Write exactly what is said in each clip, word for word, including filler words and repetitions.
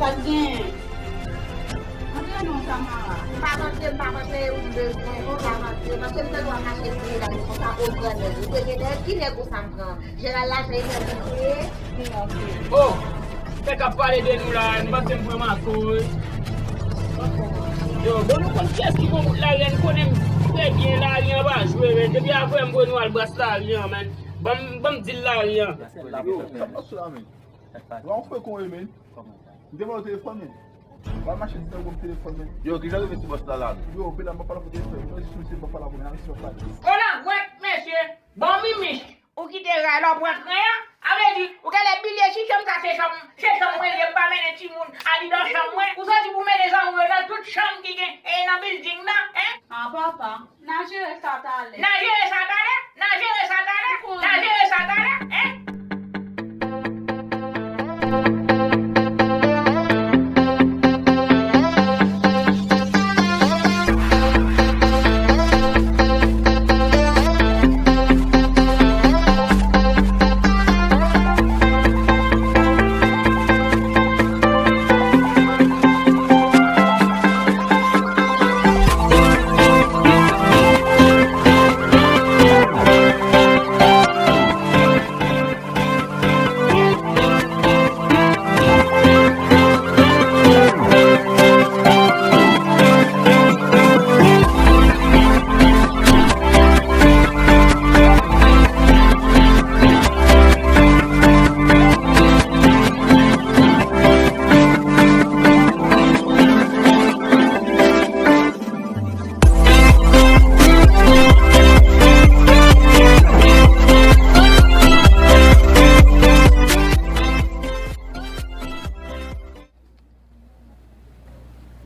Sa k gen? Antre non, Tamara. M p ap antre, m p ap antre, ou bezwen, ou p ap antre, paske m te dwe mache sou medam yo konsa, o grandèt. Ou te gen dèyè, ki nèg ou sa m pran? Jeral la, se nèg ou ye? Oh! Nèg ap pale de nou la, m panse m pran mato, wi. Yo, bon, nou konn kiyès ki bon bout lari a, n konnen m trè byen lari an pa jwe, men. Depi apre m voye nou al bras lari an, men. Ban m, ban m di l lari an. Yo, sa p ap sou la, men. Wa w fè kon e, men. M te ba w telefòn, men. Wa mache di sa w telefòn, men. Yo, kijan rive sou bòs la, la? Yo, medam, m pa pale pou telefòn. Mwen jis mesye, m pa pale pou, men, mesye, m pa pale. Ona gwèt, mesye. Bon, Mimich. Ou kite ray la, ou pran tren an? A vle di, ou genlè bliye si chanm sa se chanm, se chanm mwen ye, m pa mennen timoun al dan chanm mwen. Ou soti pou mennen zanmi w yo nan tout chanm ki gen, e, nan bilding nan, en? Ah, papa, n a jere sa talè. N a jere sa talè? N a jere sa talè? N a jere sa talè, en?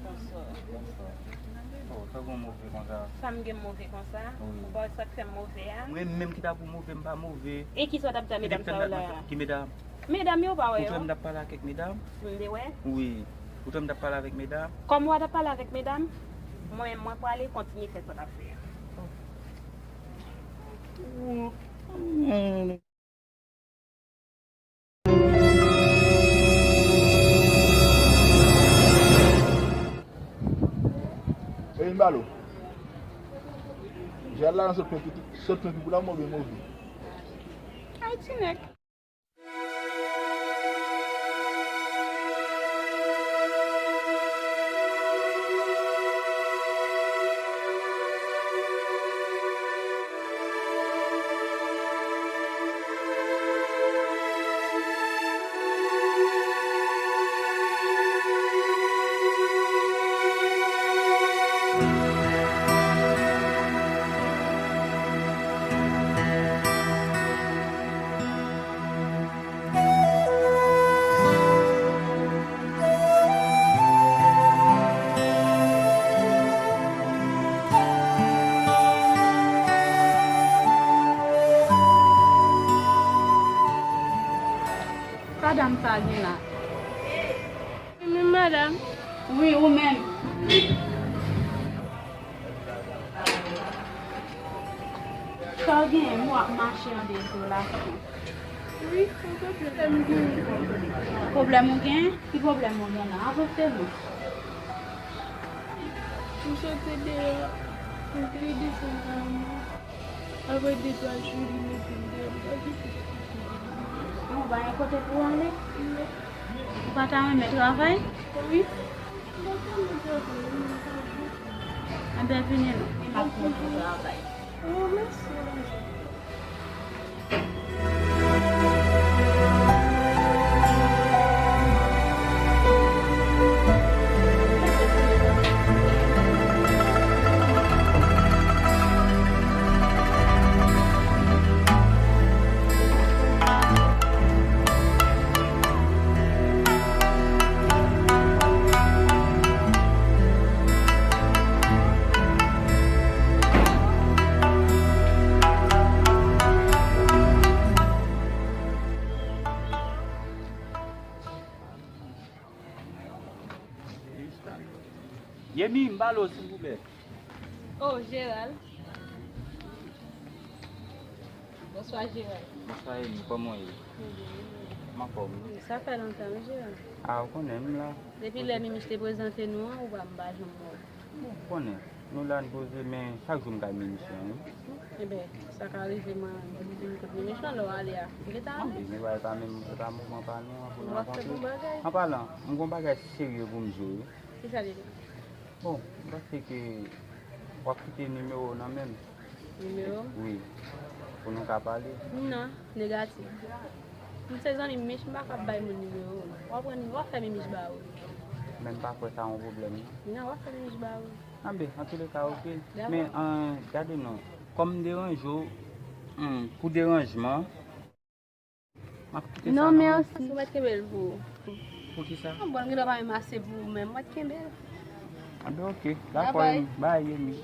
Bonswa. Bonswa. Oh, sa gen move konsa? Sa m gen move konsa? Wi. Ou pa wè sa k fè m move a? Mwen menm ki ta pou move, m pa move. E kisa w t ap di a medam sa yo la? Ki medam? Medam yo, ou pa wè yo? Ou t wè m t ap pale ak kèk medam? M te wè. Wi. Ou t wè m t ap pale avèk medam? Kòm ou t ap pale avèk medam, mwen, mwen prale kontinye fè sa w t ap fè a. Ey, m ba l ou. Jal la nan sot plen ki, sot plen ki pou la move, move. Ay, ti nèg. Sa dam sa gen la? Wi, menm, madanm. Wi, ou menm. Sa w genyen, m wè w ap mache an dezolasyon. Wi, se yon pwoblèm m genyen. Pwoblèm ou genyen? Ki pwoblèm ou genyen la? Avanse non. M soti deyò, m te desann kay mwen. Apre de twa jou, li mete m deyò, m pa gen kote pou m ale. Non. Ou pa ta renmen travay? Wi. M pa ta renmen travay, non, m pa jwe. Enben, vini non, e m ap pran pou travay. Oh, mèsi, mèsi. Yemi, m ba l ou, silvouplè. Oh, Gérald. Bonswa, Gérald. Bonswa, Yemi. Kòman w ye? Mwen byen, e mwen? Anfòm. Sa fè lontan, mesye. A, ou konnen m la. Depi lè Mimich te prezante nou an, ou pa m pa janm wè w. Bon, ou konnen, nou la n poze, men chak jou m kay Mimich lan, wi. Enben, sa ka rive mwen, mwen di m kot Mimich lan, lè w ale a. M gentan ale. Anben, men bagay pa menm, e pa moman pa nou an pou nou rankontre. An palan, m gon bagay serye pou m di w, wi. Kisa li ye? Bon, m panse ke w ap kite nimewo w nan men m. Nimewo m? Wi. Pou nou ka pale. Non, negatif. M se zanmi Mimich, m pa ka bay moun nimewo m. W ap pran, w ap fè Mimich ba ou. Men m pa kwè sa yon pwoblèm, non. Non, w ap fè Mimich ba ou. Anben, antouleka, oke. Men, an, gade non. Kòm m deranje w, hmm, pou deranjman, m ap kite sa nan men w. Non, mèsi. Ou mèt kenbe l pou ou. Poukisa? Bon, m gen dwa pa menm ase pou ou menm. M mèt kenbe l. Anben, oke. Dakò, Yemi. Bay, Yemi.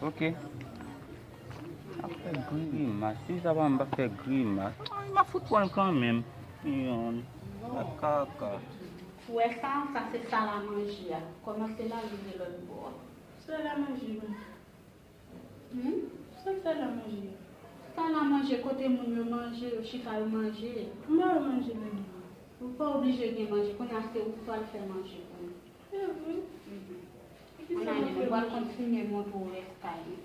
Oke. M ap fè grimas. Si sa pa m pa fè grimas. Ay, m ap fout pran l kanmenm. Yon. Kaka. Ou wè sa? Sa se sal a manje a. Kòmanse la, rive lòt bò a. Sal a manje, wi. Hmm? Sa k sal a manje? Sal a manje, kote moun yo manje, yo chita, yo manje. M pa wè manje ladan. Ou pa oblije gen manje. Kounye a se ou k pral fè manje pou nou. Se vre? Mhm. Kounye a nou pral kontinye montre w rès kay nou.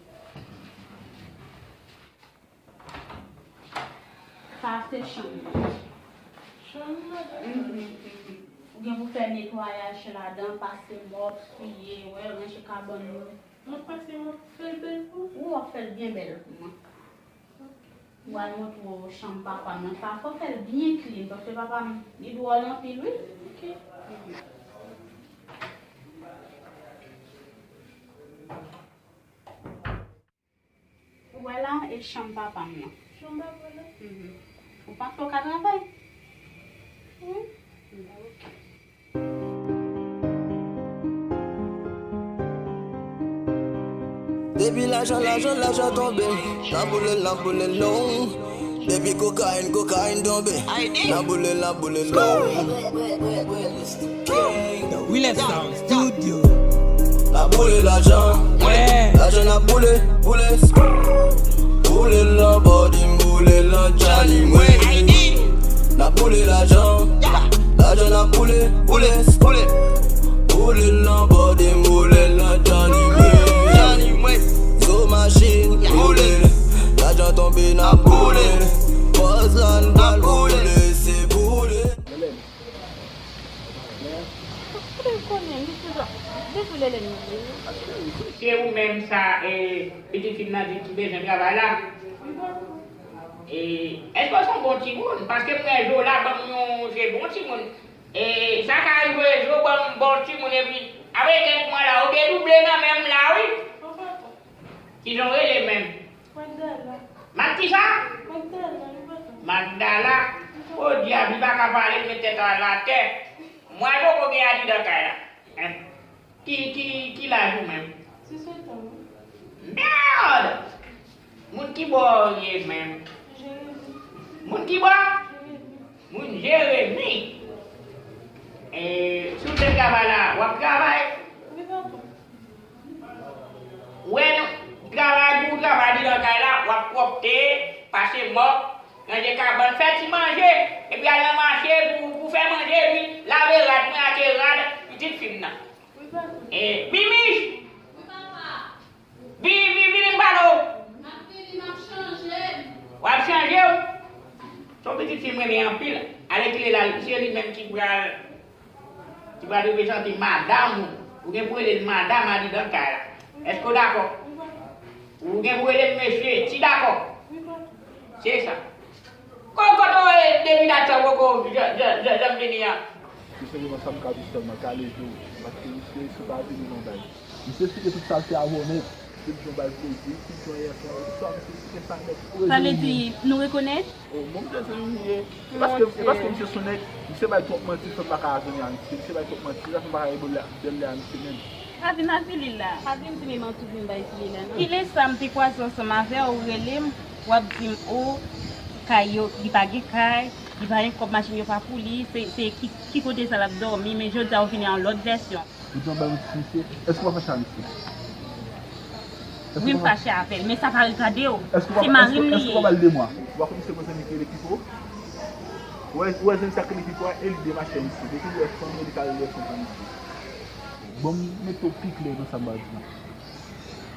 Sa se chanm nan. Chanm nan? Mhm, mhm. Ou gen pou fè netwayaj ladan, pase mòp, siye, wè, ranje kabann yo. Mwen panse mwen fè l bèl pou ou. Ou ap fè l byen bèl pou mwen. Mwen al montre w chanm papa m nan. Sa fò fè l byen klin, paske papa m, li dwòl anpil, wi. Ok. Ou wè la, e chanm papa m nan. Chanm papa w la? Mhm. Ou panse w ka travay? Wi. Depi lajan, lajan, lajan tonbe, n ap boule, n ap boule long. Depi kokayin, kokayin tonbe, n ap boule, n ap boule long. The Realest Sound Studio. N ap boule lajan, lajan n ap boule, boule. Boule l nan bòdi m, boule l nan tchani mwen. N ap boule lajan, lajan n ap boule, boule, boule. Boule l nan bòdi m, boule l nan tchani mwen. Zo machin, boule. Lajan tonbe, n ap boule. Bòz la, n pral boule, se boule. Kote l konnen, misye sa, depi lè lè nou ye. Se ou menm sa, e, pitit fi m nan di ki bezwen travay la. E, èske w se yon bon timoun? Paske m wè je w la ban m yon je bon timoun. E, sa ka rive je w ban m bon timoun epi, apre kèk mwa la, ou gen double nan men m la, wi. Kijan w rele menm? Magdala. Mag kisa? Magdala, wi papa. Magdala? O dyab, li pa ka pale, l met tèt al atè. Mwen poko gen andidan kay la. Hein? Ki, ki, ki laj ou menm? Disèt an, wi. Merde! Moun ki bò w ye menm? Jeremi. Moun ki bò? Jeremi. Moun Jeremi. E, si w te travay la, w ap travay? Wi, papa. Wè, travay pou w travay anndan kay la, w ap pwòpte, pase mòp, ranje kabann, fè ti manje, epi al nan mache pou, pou fè manje, epi lave rad mwen ak rad pitit fi m nan. Wi, papa. E, Mimich! Wi, papa. Vini, vini, vini, m pale w. M ap vini, m ap chanje. W ap chanje w? Se yon pitit fi m renmen anpil. Ale kile la, se li menm ki pral, ki pral reprezante madanm ou. Ou gen pou rele l madanm anndan kay la. Èske w dakò? Ou gen pou rele l mesye, ti dakò? Se sa. Kote w ye depi dat sa w poko jan, jan, jan, janm vini an? Tou senpleman sa m ka di w sèlman, kale je w, paske misye, si w pa vini nan bay. Misye site tout sa l fè avè w nèt. Misye di w bay plezi, tout jan yè fè, tout sa misye site sa nèt. Sa vle di, nou rekonèt? O, bon, m te zanmi m ye. E paske, e paske misye se yon nèg, misye bay twòp manti, fè m pa ka zanmi ak misye. Misye bay twòp manti, sa fè m pa ka gen bèl lè, bèl lè ak misye menm. Avim, avili la. Avim di men manti, vin bay kile la, non. Kilè sa m te kwaze ansanm avè w, ou rele m, w ap di m, o, kay yo, li pa gen kay, li pa gen kòb, machin yo pa pou li, se, se ki, ki kote sa l ap dòmi, men jodi a ou vini a yon lòt vèsyon. Ou di w bay manti misye, èske w pa fache a misye? Wi, m fache avè l, men sa pa regade w. Se mari m li ye. Èske w pa ba l de mwa? Ou pa konn misye gon zanmi ki rele Pipo? Ou wè, ou wè zen sa k li pi pwa, e li demache misye. Depi l wè fanm, li ka rele fanm pa misye. Bon, m mete w pi klè nan sa m pral di w.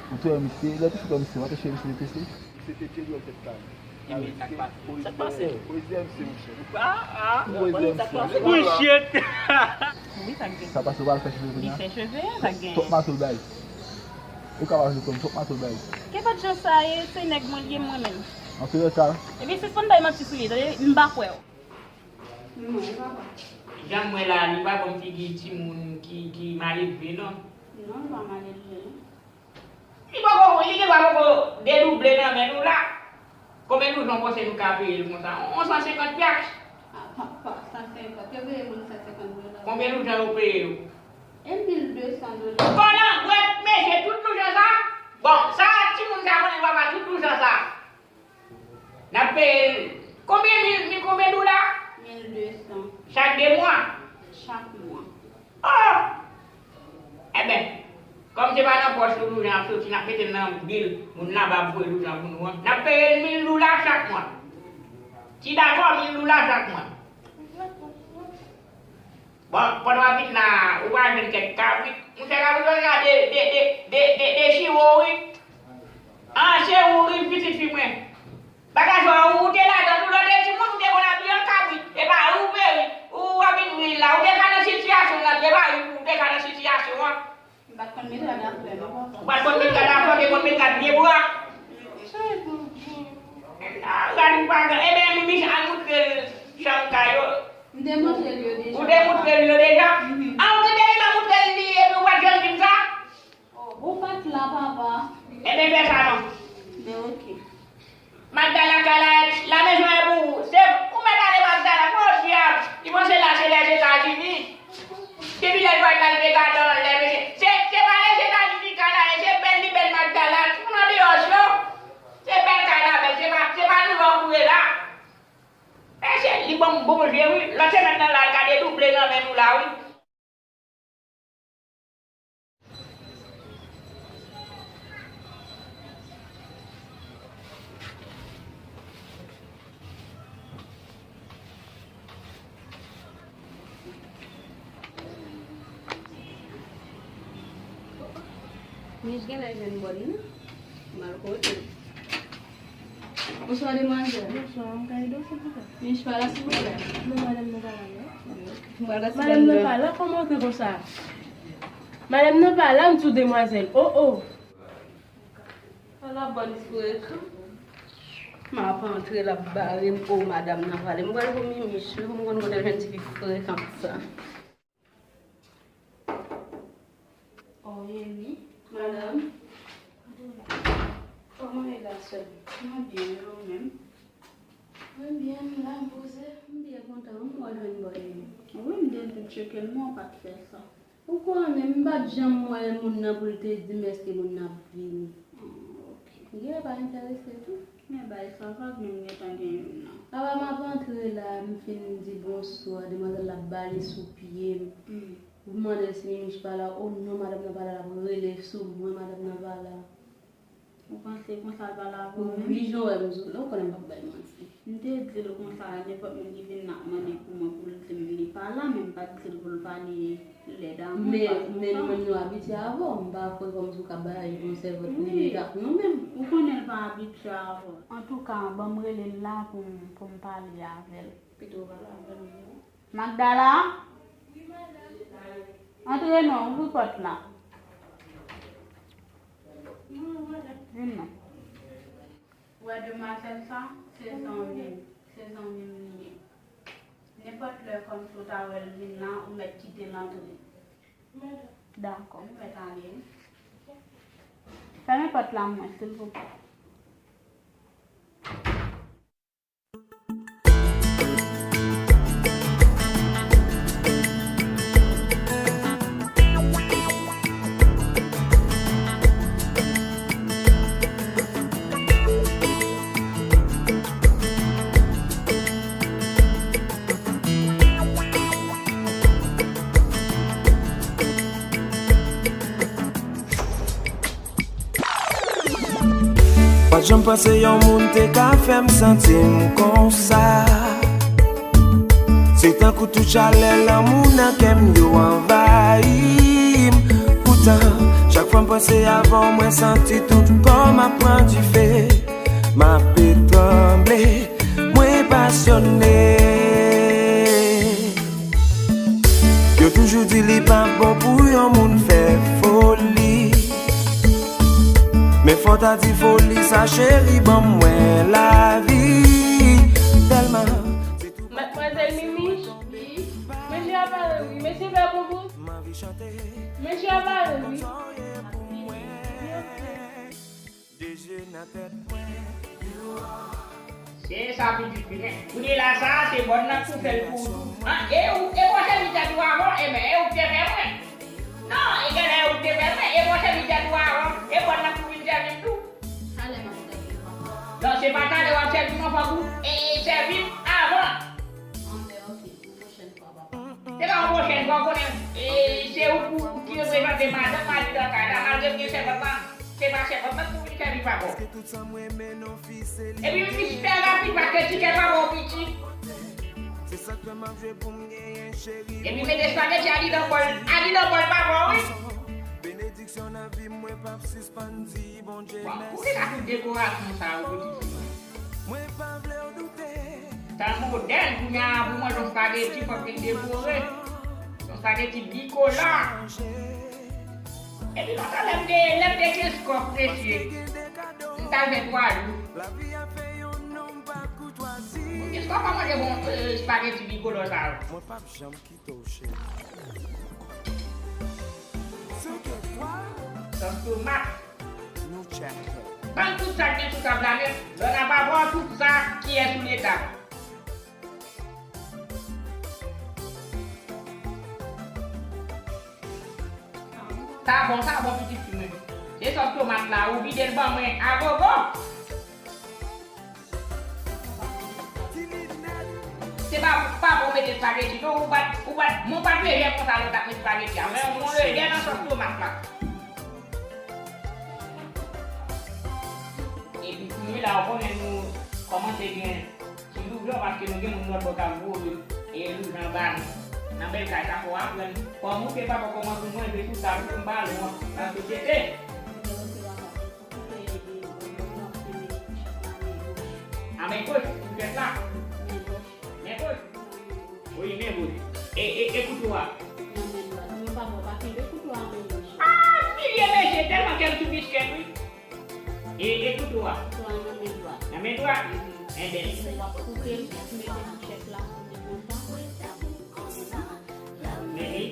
Ou te wè misye, lè tou sou misye, w pa te cheri misye, te cheri. Misye te djeri wè tèt kale. Ebyen, sa k pase? Sa k pase? Poezi dèyè misye, monchè. Ah, ah. Poezi dèyè misye. Oh, shit. Wi, sa k gen? Sa pase, w pral fè cheve kounye a? Li fè cheve, sa k gen? Twòp mato l bay. Ou ka pa jwe kòm twòp mato l bay. Kenpòt jan sa ye, se nèg mwen li ye mwen menm. Antoulèka. Ebyen, sispann bay manti sou li, tande, m pa kwè w. Mwen, papa. Jan m wè la, li pa bon figi timoun ki, ki malelve, non. Non, li pa malelve, non. Li poko, li gendwa poko dedouble nan men nou la. Konbyen lajan w panse nou ka peye l konsa? On san senkant pyak? Ah, papa, san senkant, yo peye moun san senkant dola. Konbyen lajan yo peye w? E mil de san dola. Kòlangwèt, mesye, tout lajan sa? Bon, sa timoun sa konnen papa, tout lajan sa. N ap peye l konbyen mil, mil konbyen dola? Mil de san. Chak de mwa? Chak mwa. Oh! Enben, kòm se pa nan pòch nou lajan ap soti, n ap mete l nan bil, moun laba ap voye lajan pou nou an. N ap peye l mil dola chak mwa. Ti dakò, mil dola chak mwa. Bon, pandan w ap vin la, ou pral jwenn kèk kabrit. Monchè, kabrit yo gen de, de, de, de, de, de chiwo, wi. An, se ou, wi, pitit fi mwen. Bagay sa yo, ou te ladan tou, lè w te timoun, ou te konn abiye an kabrit. E pa ou, perik. Ou ap vin ri la. Ou te ka nan sitiyasyon nan, e pa ou, ou te ka nan sitiyasyon an. M pa t konn met rad a flè non, papa. Ou pa t konn met rad a flè, ou te konn met rad pye bwa. Ah, rad ou pa gran. Ebyen, Mimi, al moutre l chanm kay yo. M te montre l yo deja. Ou te moutre l yo deja? Mhm. Ah, ou te gentan moutre l li, epi ou pa t janm di m sa? Oh, ou pa t la, papa. Ebyen, fè sa non. Men oke. Magdala, Kala, la maison est pour vous. Se ou mèt ale Magdala, gwo dyab. Li panse la se Lèzetazini. Depi lè l pa t al Vegas nan lè mesye. Se, se pa Lèzetazini, Kala, se bèl li bèl Magdala. Timoun andeyò yo. Se bèl Kala, bèl, se pa, se pa Nouyòk ou ye la. Mesye, li ban m bon je, wi. Lòt semèn nan la, l ka dedouble nan men nou la, wi. Mich genlè jwenn bòn nan. M al kote l. Bonswa, demwazèl. Bonswa, m ka ede w, silvouplè? Mich pa la, silvouplè? Non, madanm nan pa la, non. Madanm nan pa la, kòman w antre konsa? Madanm nan pa la, m di w, demwazèl. Oh, oh. Ala bòn frekan. M ap antre, l ap bare m. Oh, madanm nan pale. M pral pou Mimi, wi, pou m konn kote l jwenn ti fi frekan sa. Oh, Yemi, madanm. Kòman w ye la, sè m? Mwen byen, e ou menm? Mwen byen, m la, m poze. M byen kontan, m wè w jwenn bò Yemi. Wi, m te di w tcheke l, men w pa t fè sa. Ou konnen, m pa t janm wè moun nan pou l te di m èske moun nan ap vini. Ah, ok. Li pa enterese tou. Men bay sa, sa k menm gentan gen youn nan. Apa m ap antre la, m fin di bonswa, demwazèl la ap bale sou pye m. Hmm. M mande l si Mimich pa la, oh non, madanm nan pa la, l ap rele sou mwen, madanm nan pa la. Ou panse konsa l pa la pou ou menm? Wi, jan w wè m di w la, ou konnen m p ap bay manti. M te di l konsa, nenpòt moun ki vin la ap mande pou mwen pou l di m li pa la, men m pa t di l pou l pale lèd a mwen. Men, men nou menm nou abitye avè w, m pa kwè kòmsi w ka bay yon sèvant nèg ak nou menm. Ou konnen l pa abitye avè w. Antouka, ban m rele l la pou m, pou m pale avè l. Pito w pale avè l wi. Magdala? Antre non, ouvri pòt la. Vin non. Ou wè demwazèl sa, se zanmi m, se zanmi m li ye. Nenpòt lè kòmsi w ta wè l vin la, ou mèt kite l antre. Dakò. Ou mèt ale wi. Fèmen pòt la mwen, silvouplè. Pa t janm panse yon moun te ka fè m santi m konsa. Se tankou tout chalè lanmou nan kè m yo anvayi m. Poutan, chak fwa m panse avè w, mwen santi tout kò m ap pran dife. M ape tranble, mwen pasyone. Yo toujou di li pa bon pou yon moun fè foli. Men fò w ta di foli sa, cheri, ban mwen lavi. Tèlman se tou. Madmwazèl Mimi, mesye a pare wi, mesye fè bonbon. Mesye a pare wi. De je nan tèt mwen. Se sa pitit fi mwen. Kounye la sa, se bòn nan k pou fè l pou ou tou. An, e ou, e mwen sèvi tèt ou avan, e men, e ou k te fè mwen. Non, e genlè e ou k te fè mwen, e mwen sèvi tèt ou avan, e bòn nan k pou vin sèvi m tou. Talè m ap sèvi w, papa. Non, se pa talè w ap sèvi m, non, fòk ou, e, e sèvi m avan. An, men oke, yon pwochèn fwa, papa. Se pa yon pwochèn fwa, w konnen, e, se ou pou, ki reprezante madanm, mari nan kay la, malgre m gen sèvant lan, se pa sèvant lan pou vin sèvi papa w. Epi m vin fè rapid paske ti kè papa w piti. Epi mete espageti a didan bòl, a didan bòl papa w, wi. Bon, ou te ka fout dekorasyon sa yo, pitit fi mwen. Sa modèl, kounye a pou mwen, yon espageti, fòk li dekore. Yon espageti bikolò. Epi lontan, lè m te, lè m te gen kòb, mesye, m t al fè twa jou. Gen kòb pa manje bon, eh, espageti bikolò sa yo. Mwen p ap janm kite w, cheri. Sòs tomat. Ban m tout sa k gen sou tab la nèt. Lè w nan pa pran tout sa ki est sou letab. Sa bon, sa bon, pitit fi mwen. Se sòs tomat la, ou vide l ban mwen agogo. Se pa, pa bon mete espageti non, ou pa t, ou pa t, mwen pa t lejè konsa lè w t ap met espageti a, men yon bon lejè nan sòs tomat la. Epi kounye la, ou konnen nou kòmanse gen ti doulè paske nou gen moun lòt bò k ap voye, e, lajan ba nou. Nan bèl kay sa fò w aprann. Kòm ou se papa, kòmanse manje sou tab pou m pa lwen nan sosyete. A men goch, ou fèt la. Men goch. Wi, men goch. E, e, e kouto a? Nan men dwat. Mwen pa bon, pa kenbe kouto a men goch. Ah, pilye mesye, tèlman kè m sou biskèt, wi. E, e kouto a? Kouto a nan men dwat. Nan men dwat? Enben. W ap koupe l, mete nan chèf la, pou li konn pa. Mete.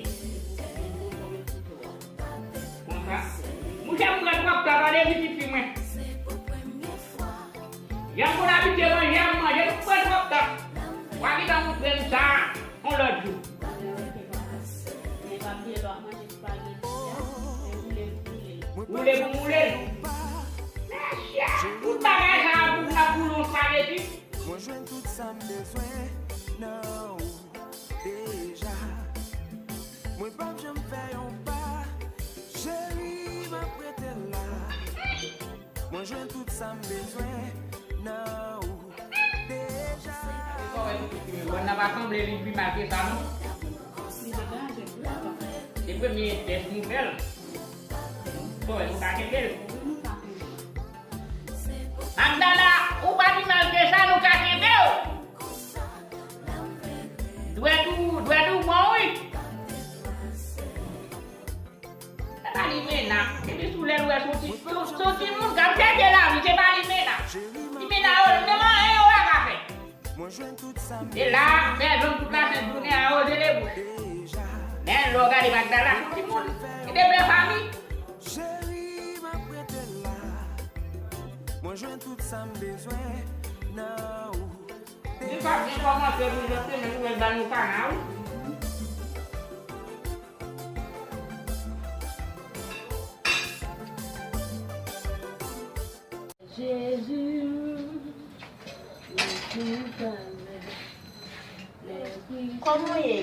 Konsa. Mouche, m pran twòp tan, tande, pitit fi mwen. Jan m konn abitye manje a, m manje, m pran twòp tan. W a gentan montre m sa yon lòt jou. Men pa bliye lè w ap manje espageti a, se woule l, woule l. Woule pou m woule l. Mesye, tout bagay sa a pou n ap woule yon espageti. Mwen jwenn tout sa m bezwen nan ou deja. Mwen p ap janm fè yon pa, cheri, m ap rete la. Mwen jwenn tout sa m bezwen nan ou deja. Ou pa wè pitit fi mwen, bòn nan pa sanble li pi mal ke sa non. Li degaje vre, papa. Se premye tès nou fè l. Ou pa wè nou ka kenbe l. Wi, nou ka kenbe l. Magdala, ou pa pi mal ke sa, nou ka kenbe w. Dwèt ou, dwèt ou bon, wi. Se pa limena. Depi sou lèl ou wè se yon ti, se yon, se yon timoun k ap chèche lavi, se pa limena. Limena yo, menm anyen yo pa ka fè. E la, fè jòm tout lasent jounen a, yo se de bouch. Men lè w gade Magdala, se yon timoun ki te bèl fanmi. Cheri, m ap rete la. Mwen jwenn tout sa m bezwen nan ou. Li pa byen kòmanse pou jòt semèn, ou wè l ba nou kana, wi. Jezi, mwen kontan. Kòman w ye?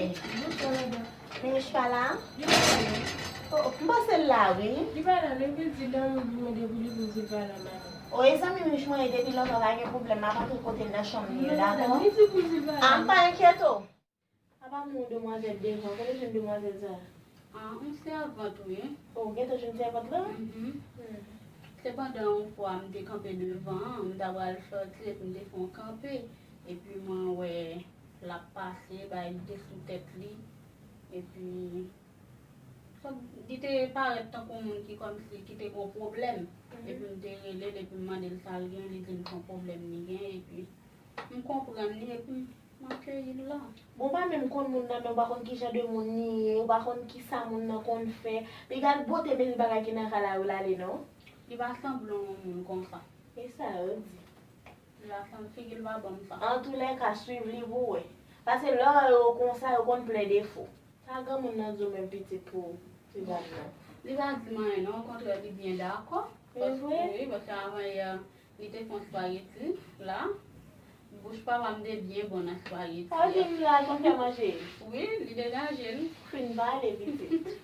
Minich pa la? Oh, m panse l la, wi. Li pa la, lè m vin di l la, m mande pou li, pou l di l pa la, madanm. Oh, e zanmi Minich mwen ye depi lontan, pa gen pwoblèm, m ap antre kote l nan chanm li ye, dakò? Non, madanm, li di pou l di l pa la. A, m pa enkyete w. Papa m yon demwazèl devan, kote w jwenn demwazèl sa? Ah, yon sèvant, wi. Oh, w gentan jwenn sèvant lan? Mhm. Hmm. Se pandan yon fwa m te kanpe devan an, m ta pral sòti, epi m te fè yon kanpe, epi mwen wè l ap pase, bagay li te sou tèt li, epi li te parèt tankou moun ki kòmsi ki te gon pwoblèm. Mhm. Epi m te rele l, epi m mande l sa l gen, li di m se yon pwoblèm li gen, epi m konprann li, epi m akeyi l la. Bon, pa menm konn moun nan, men ou pa konn ki jan de moun li ye, ou pa konn ki sa moun nan konn fè. Li gal bote men li bagay ki nan kay la yo l ale, non? Li pa sanble yon moun konsa. E sa yo di. Li pa sanble, figi l pa ban m sa. Antoulèka, swiv li pou wè. Paske lè yo konsa, yo konn plen defo. Sa granmoun nan di w menm pitit pou ti dam nan? Li pa di m anyen non, okontrè li byen dakò. E vre? Wi, paske avan yè, li te fè yon espageti la. Bouch papa m te byen bon nan espageti a. Sa vle di la, konn fè manje? Wi, li deranje l. Fin pale, pitit.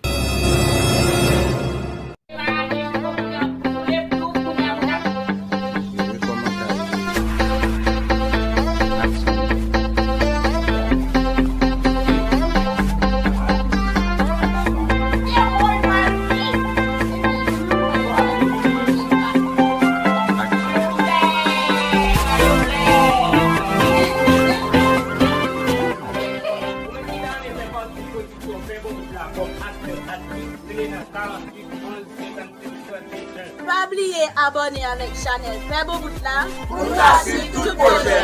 Pa bliye abòne avèk chanèl Fè Bon Bout la pou n ka swiv tout pwojè